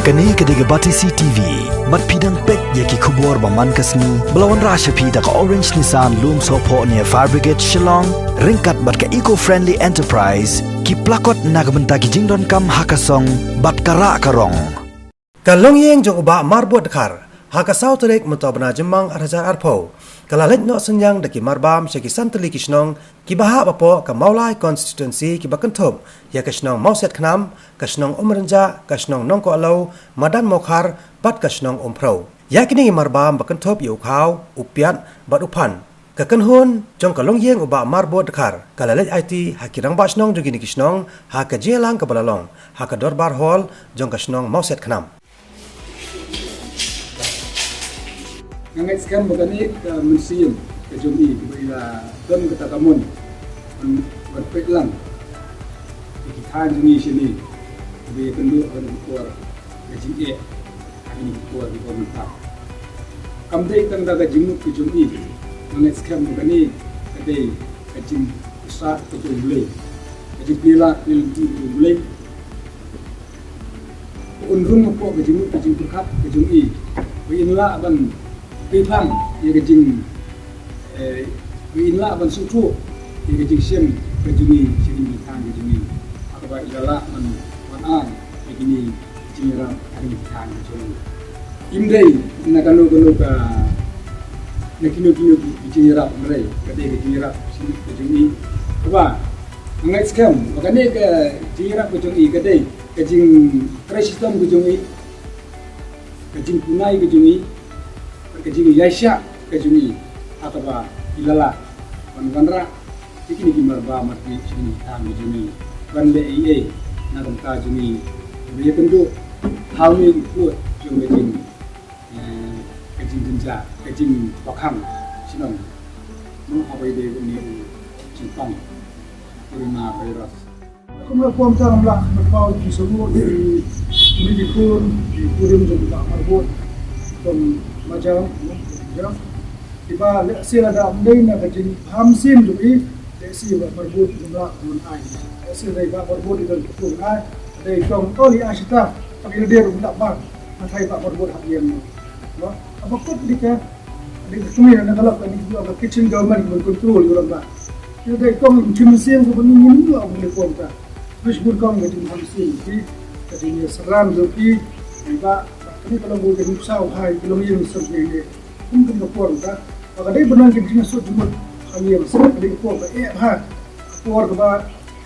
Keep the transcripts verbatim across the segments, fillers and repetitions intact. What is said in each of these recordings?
Kane ka dei ka Batesi T V. Bad phi dang peit ïa ki khubor ba man ka sngi ba la wanrah sha phi da ka Orange Nissan Lumsohphoh near Fire Brigade Shillong, ryngkat bad ka Eco Friendly Enterprise, ki plakot na ka bynta ki jingdonkam ha ka song bad ka rah ka rong. Ka longïing jong u Bah Marbud Dkhar, ha ka saw tarik mynta u bnai Jymmang ar hajar arphew, ka la leit noh synñiang da ki marbam sha ki san tylli ki shnong kiba hap hapoh ka Mawlai Constituency kiba kynthup ïa ka shnong Mawsiatkhnam, ka shnong Umrynjah, ka shnong Nongkohlew, Madan Mawkhar, bad ka shnong Umphrew. Ïa kine ki marbam ba kynthup ïa u Khaw, u Piat, bad u Phan, ka kynhun jong ka longïing u Bah Marbud Dkhar ka la leit aiti ha ki rangbah shnong jong kine ki shnong ha ka jingïalang kaba la long ha ka Dorbar Hall jong ka shnong Mawsiatkhnam. Nga ngeit skhem ba kane ka mynsiem ka jong i kaba i la don kata ka mon ban, ban peit lang ïa ki thaiñ jong i shane, kaba i ïakynduh ban ukor ka jingeh ha kine ki por kiba mynta. Kam dei tang da ka jingmut ka jong i, nga ngeit skhem ba kane ka dei ka jingpyrsad ka jong U Blei, ka jingpynlait pynlait ka jong U Blei. Ka un rung hapoh ka jingmut ka jingpyrkhat ka jong i, ba in lah ban pynphang ïa ka jing, eh, ba in lah ban sngewthuh ïa ka jingshem ka jong i, sha kine ki thaiñ ka jong i, ha kaba i la lah ban wan ai ïa kine ki jingïarap ha kine ki thaiñ ka jong i. Im dei na kano kano ka, na kino kino ki jingïarap, hynrei ka dei ka jingïarap shisha ka jong i. Kaba nga ngeit skhem ba kane ka jingïarap ka jong i ka dei ka jingtrei shitom ka jong i, ka jingpynai ka jong i, ka jingïaishah ka jong i, ha kaba i la lah ban wanrah ïa kine ki marbam markhlieh sha kine ki thaiñ ka jong i, ban leh ei ei na ka bynta jong i, ban ïakynduh ha une u kut jong ka jing, eh, ka jingjynjar, ka jingbakhang shnong, mo, haba ïadei bad une u jingpang coronavirus. Kum la pom tang la, la pom ki semu di, di di kur, di kurim jong ka marbot, kum majang, majang. Di ba lehse lada mdei na ka jingphamsim jong i, lehse ba marbot jong la kum ai. Lehse dei ba marbot i don kum ai, dei tong tong i ashita, tapi leder kum da ba, matai ba marbot hak yang. No, apa kut di ka, di ka kumi na ka lap ka di ka kitchen government control ïa u ram ba. Ïa dei tong i mynsiem ka ba ni ni ni ong ni pom ta. Terus bun kong ka jingphamsim ki, ka jingïasaram jong ki, ba, ba kane ka long ka jingpynsaw hai, ka long ïing sem ki ne. Kum kum ka por ka, ba ka dei ban long ka jingsuk jingmut ha ïing sem, ka dei ka por ba eh bha. Ka por kaba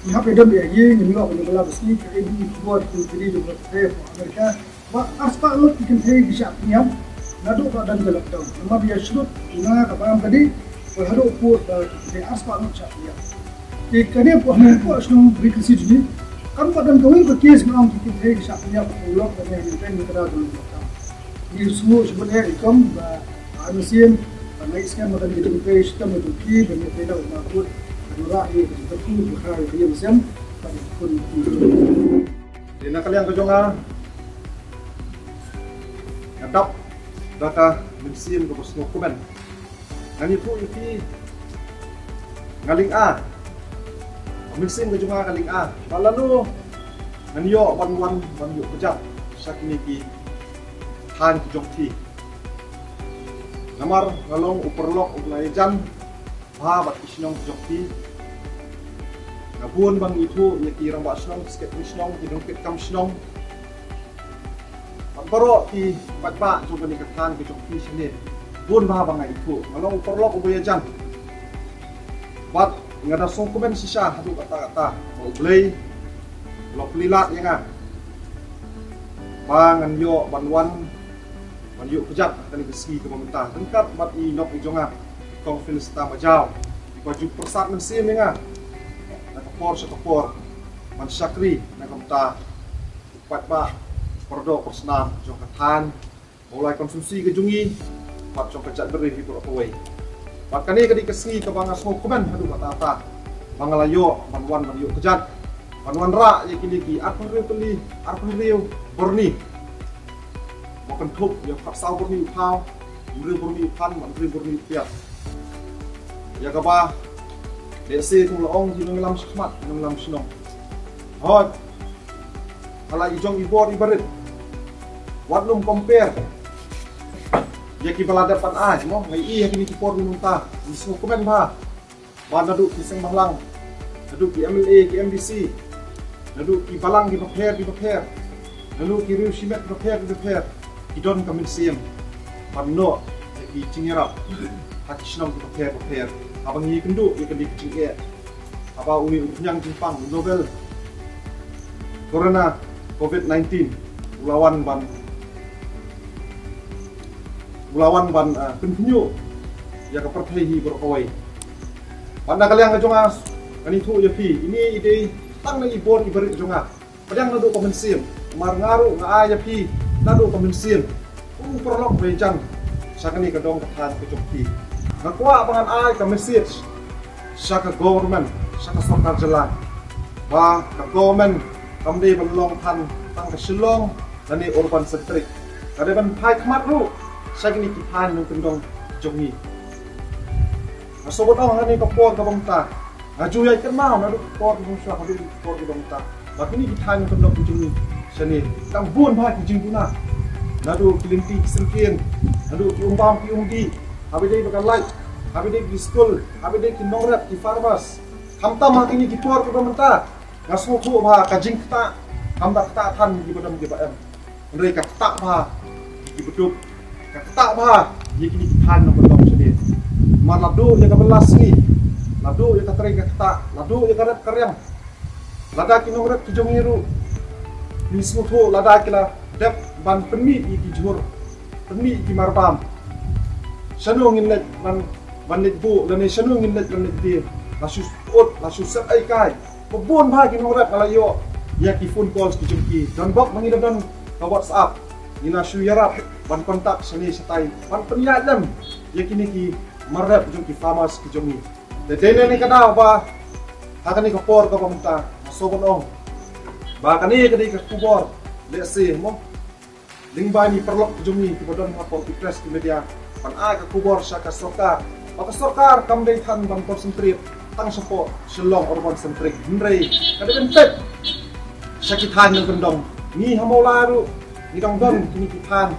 ngi hap ïadon ïa ïing, ngi ïoh ka jingpynlong ba sngi, ka dei ka por ka dei jong ka Amerika. Ba arspah ngut ki kynthei ki shah pynïap naduh ba don ka lockdown. Namar ba ïa shlur na ka bam ka dih, ba haduh pud ba ki kynthei arspah ngut shah pynïap. Te kane pud ha pud shnong Ri Khasi jong ngi, kam pat don kawei ka case ba ong ki kynthei ki shah pynïap ha u lok ba ne ne ne ka da ka lockdown. Ngi shu shu bun eh i kum ba, ba mynsiem, ba ngai skhem ba kan ki kynthei shitom ba ki ba ngi kynthei da ba pud, ba ngi rah ïa ka jingkyrkhu ba ka ïa mynsiem, ba ki kun. Te na ka liang ka jong nga, nga dap da ka mynsiem kaba sngewkmen. Ngan ïathuh ïa phi, nga lynga, ka mynsiem ka jong nga ka lynga ba lano ngan ïoh ban wan ban ïoh kjat sha kine ki thaiñ ki jong phi. Namar nga long u paralok uba la ïajan bha bad ki shnong ki jong phi. Nga bun ban ïathuh ïa ki rangbah shnong, ki secretary shnong, ki nongtrei kam shnong, bad baroh ki paidbah jong kane ka thaiñ ka jong phi shane. Bun bha ba nga ïathuh, nga long u paralok uba ïajan. Bad nga da sngewkmen shisha haduh katta katta ba U Blei u la pynlait ïa nga ba ngan ïoh ban wan ban ïoh kjat ha kane ka sngi kaba mynta ryngkat bad i lok i jong nga, i Kong Fensta Majaw, iba ju pyrsad mynsiem ïa nga na ka por sha ka por ban shakri na ka bynta u paidbah, pyrdoh pyrsnam jong ka thaiñ Mawlai constituency ka jong ngi bad jong ka jaitbynriew hi baroh kawei. Bad kane ka dei ka sngi kaba nga sngewkmen haduh katta katta ba nga la ïoh ban wan ban ïoh kjat ban wanrah ïa kine ki arphew hynriew tylli, arphew hynriew byrni. Ba kynthup ïa u khatsaw byrni u Khaw, hynriew byrni u Phan, hynriew byrni u Piat. Ïa kaba lehse kum la ong ki nongïalam shakhmat, ki nongïalam shnong, hooid, ha la i jong i bor i barit, Wat nym compare ïa kiba la dep ban ai, mo, nga ïohi ha kine ki por mynta, ngi sngewkmen bha. Ba naduh ki seng bhalang, naduh ki M L A, ki M D C, naduh ki balang kiba pher kiba pher, naduh ki riew shimet kiba pher kiba pher, ki don ka mynsiem ban noh ïa ki jingïarap ha ki shnong kiba pher kiba pher. Haba ngi ïakynduh ïa kane ka jingeh, haba une u khñiang jingpang novel corona, covid nineteen, u la wan ban, u la wan ban, ah, pynphñiuh ïa ka pyrthei hi baroh kawei. Bad na ka liang ka jong nga, ngan ïathuh ïa phi, ine i dei tang na i bor i barit jong nga. Pdiang naduh ka mynsiem, namar nga ruh nga ai ïa phi naduh ka mynsiem. U paralok ba ïajan sha kane ka dong ka thaiñ ka jong phi, nga kwah ba ngan ai ka message sha ka government, sha ka sorkar jylla, ba ka government kam dei ban long than tang ka Shillong lane urban centric. Ka dei ban phai khmat ruh sha kine ki thaiñ nongkyndong jong ngi. Nga sngewbha ong ha kane ka por kaba mynta, nga ju ïai kynmaw naduh ka por kaba shuwa haduh ka por kaba mynta, ba kine ki thaiñ nongkyndong ki jong ngi shane dang bun bha ki jingduna. Naduh ki lynti ki syngkien, naduh ki um bam ki um dih, haba dei ba ka light, haba dei ki skul, haba dei ki nongrep, ki farmers. Khamtam ha kine ki por kiba mynta, nga sngewthuh ba ka jingktah kam da ktah than kiba dang kiba em. Hynrei ka ktah bha ïa kiba duk, ka ktah bha ïa kine ki thaiñ nongkyndong shane. Namar la duh ïa ka bylla sngi, la duh ïa ka trei ka ktah, la duh ïa ka rep ka riang, lada ki nongrep ki jong ngi ruh, ngi sngewthuh lada ki la dep ban pynmih ïa ki jhur, pynmih ïa ki marbam, shano ngin leit ban, ban leit buh lane shano ngin leit ban leit die? La shu ut, la shu set aikai. Ba bun bha ki nongrep nga la ïoh ïa ki phone calls ki jong ki. Don bok ba ngi la don ka WhatsApp, ngi la shu ïarap ban contact shane shatai ban pynïaid lem ïa kine ki marbam jong ki farmers ki jong ngi. Te dei na kane ka daw ba ha kane ka por kaba mynta, nga sngewbha ong ba kane ka dei ka khubor lehse, mo, lyngba ïa ki paralok ki jong ngi kiba don hapoh ki press ki media, ban ai ka khubor sha ka sorkar ba ka sorkar kam dei than ban concentrate tang shapoh Shillong urban centric, hynrei ka dei ban peit sha ki thaiñ nongkyndong. Ngi ha Mawlai ruh ngi dang don kine ki thaiñ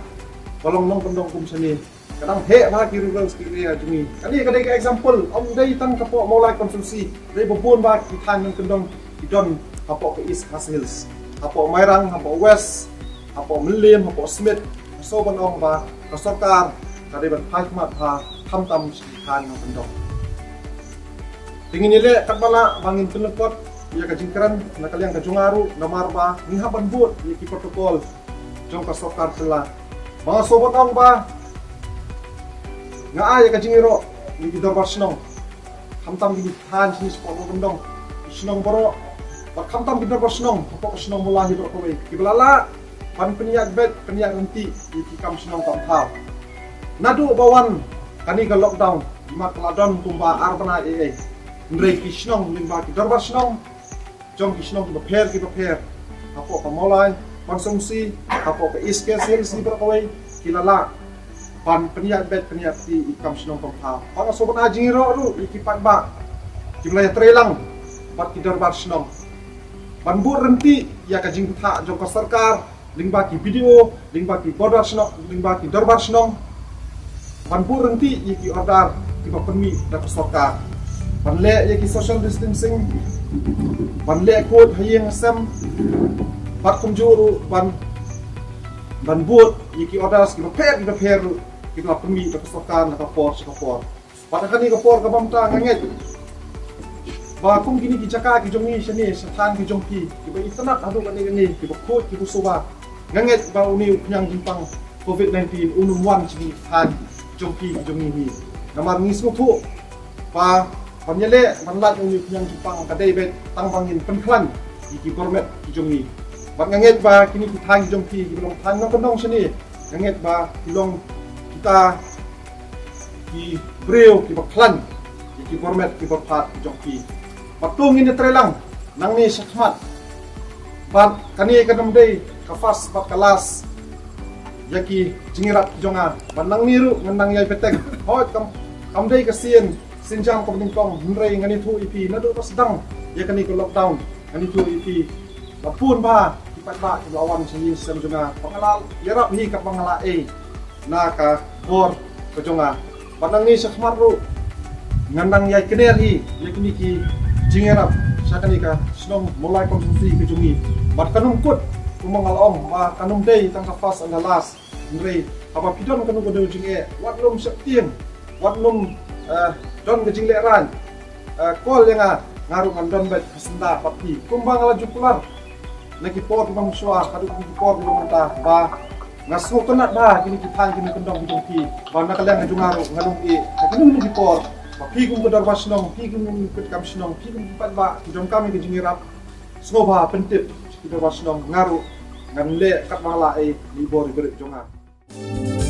ba long nongkyndong kum shane. Ka dang heh bha ki rural area jong ngi. Kane ka dei ka example, ym dei tang ka poh Mawlai constituency, dei ba bun bha ki thaiñ nongkyndong ki don hapoh ka East Khasi Hills, hapoh Mairang, hapoh West, hapoh Mylliem, hapoh Smit. Nga sngewbha ong ba ka sorkar ka dei ban phai khmat bha khamtam sha ki thaiñ nongkyndong. Te ngin ïaleh katba lah ba ngin pynlyngkot ïa ka jingkren na ka liang ka jong nga ruh, namar ba ngi hap ban bud ïa ki protocol jong ka sorkar jylla. Ba nga sngewbha ong ba nga ai ïa ka jingïaroh ïa ki dorbar shnong, khamtam kine ki thaiñ shane shapoh nongkyndong, ki shnong baroh, bad khamtam ki dorbar shnong hapoh ka shnong Mawlai hi baroh kawei, kiba la lah ban pynïaid beit pynïaid ryntih ïa ki kam shnong kam thaw. Naduh ba wan kane ka lockdown, imat ka la don kumba ar bnai ei ei, hynrei ki shnong lyngba ki dorbar shnong jong ki shnong kiba pher kiba pher hapoh ka Mawlai constituency, hapoh ka East Khasi Hills hi baroh kawei, ki la lah ban pynïaid beit pynïaid ryntih ïa ki kam shnong kam thaw. Bad nga sngewbha ai jingïaroh ruh ïa ki paidbah kiba la ïatreilang bad ki dorbar shnong ban bud ryntih ïa ka jingbthah jong ka sorkar lyngba ki B D O, lyngba ki border shnong, lyngba ki dorbar shnong, ban bud ryntih ïa ki order kiba pynmih da ka sorkar, ban leh ïa ki social distancing, ban leh khuid ha ïing ha sem, bad kumjuh ruh ban, ban bud ïa ki orders kiba pher kiba pher ruh kiba la pynmih da ka sorkar na ka por sha ka por. Bad ha kane ka por kaba mynta nga ngeit ba kum kine ki jaka ki jong ngi shane, sha thaiñ ki jong phi, kiba itynnad haduh kane kane, kiba khuid kiba suba, nga ngeit ba une u khñiang jingpang covid nineteen un ym wan sha kine ki thaiñ jong phi ki jong ngi hi. Namar ngi sngewthuh ba ban ïaleh ban lait une u khñiang jingpang ka dei beit tang ba ngin pynkhlaiñ ïa ki bor met ki jong ngi. Bad nga ngeit ba kine ki thaiñ ki jong phi kiba long thaiñ nongkyndong shane, nga ngeit ba ki long kita ki briew kiba khlaiñ ïa ki bor met ki bor phad ki jong phi. Bad to ngin ïatreilang nangne shakhmat. Bad kane kan ym dei ka first bad ka last ïa ki jingïarap ki jong nga. Bad nangne ruh ngan nang ïai bteng. Hooid kam, kam dei ka sien, sien jam kaba nyngkong, hynrei ngan ïathuh ïa phi naduh ba sdang ïa kane ka lockdown, ngan ïathuh ïa phi ba bun bha ki paidbah kiba la wan sha ïing sha sem jong nga, ba nga la ïarap hi katba nga la ei na ka bor ka jong nga. Bad nangne shakhmat ruh ngan nang ïai kner hi ïa kine ki jingïarap sha kane ka shnong Mawlai constituency ka jong ngi. Bad kan ym kut, kumba nga la ong, ba kan ym dei tang ka first and the last. Hynrei haba phi don kano kano jingeh, wat nym sheptieng, wat nym, eh, don ka jinglehrain. Eh, call ïa nga, nga ruh ngan don beit ha syndah bad phi. Kumba nga la ju kular na ki por kiba mynshuwa haduh ki por kiba mynta, ba nga sngewtynnat bha kine ki thaiñ kine ki kyndong ki jong phi, ba na ka liang ka jong nga ruh nga long eh ha kine ki por, ba phi kum ki dorbar shnong, phi kum ki kam shnong, phi kum ki paidbah ki donkam ïa ka jingïarap. Sngewbha pyntip ki dorbar shnong, nga ruh ngan leh katba nga la ei na i bor i barit jong nga.